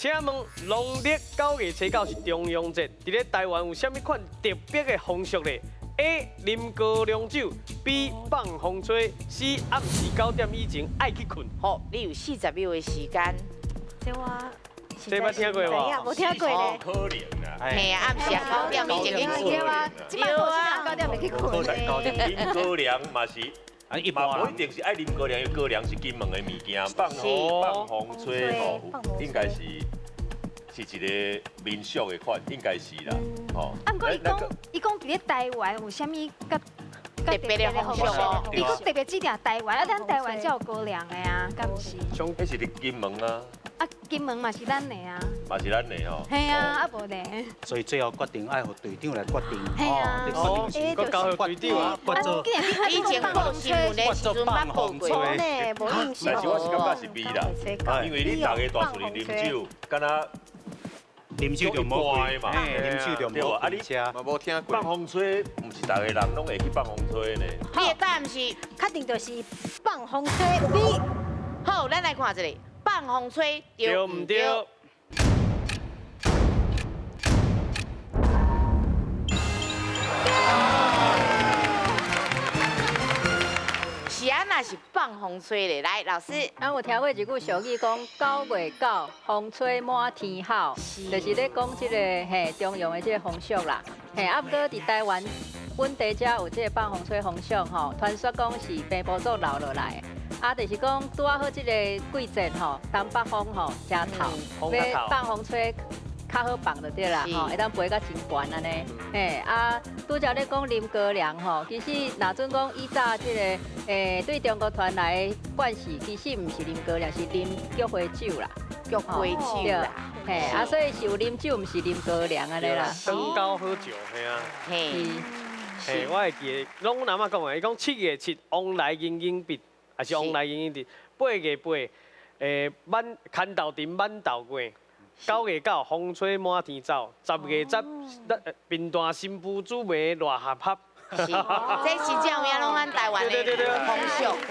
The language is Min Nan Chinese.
請問農曆9月初9是重陽節，佇咧台灣有啥物款特別的風俗咧？A. 啉高粱酒，B. 放風吹，C. 暗時9點以前愛去睏。好，你有40秒的時間。這我這捌聽過無？無聽過咧。可能啦。嘿啊，暗時9點以前去睏。對啊，這擺無啥人9點會去睏咧。啉高粱嘛是，啊，一般嘛無一定是愛啉高粱，因為高粱是金門的物件，放風吹吼，應該是是一個民俗的款，應該是啦，吼。啊，毋過伊講佇咧台灣有啥物較特別的風俗哦？伊閣特別指定台灣，啊，咱台灣才有高粱的啊，敢毋是？彼是佇金門啊。啊，金門嘛是咱的啊。嘛是咱的吼。嘿啊，啊無呢。所以最後決定愛予隊長來決定。嘿啊。哦，閣交予隊長啊。以前報新聞的時陣捌報過。呢，無印象。但是我是感覺是 B 啦，因為你逐个大厝裡啉酒，敢若啉酒就無嘛，啉酒就無啊，你嘛無聽過。放風吹，毋是逐个人攏會去放風吹呢。你的答案是？確定就是放風吹 B。好，咱來看一下，放風吹對毋對？是按那是放風吹咧？來，老師。啊，有聽過一句俗語講，9月9，風吹滿天吼，就是咧講這個嘿重陽的這個風俗啦。嘿，啊，毋過佇台灣本地遮有這個放風吹風俗吼，傳說講是平埔族留落來的。啊，就是講拄仔好這個季節吼，東北風吼誠透，欲放風吹較好放就對啦，吼，會當飛甲真懸按呢。嘿，啊，拄才咧講啉高粱吼，其實若準講以早這個對中國傳來的慣勢，其實毋是啉高粱，是啉菊花酒啦。菊花酒啦。嘿，啊，所以是有啉酒，毋是啉高粱按呢啦。登高喝酒，嘿啊。嘿。嘿，我會記得，攏阮阿嬤講的，伊講7月7，往來營營筆，還是往來營營直。8月8，滿牽豆田滿豆過。9月9，風吹滿天走；10月10，平潭新婦煮糜熱合合。是，這真正有影攏咱台灣的風俗。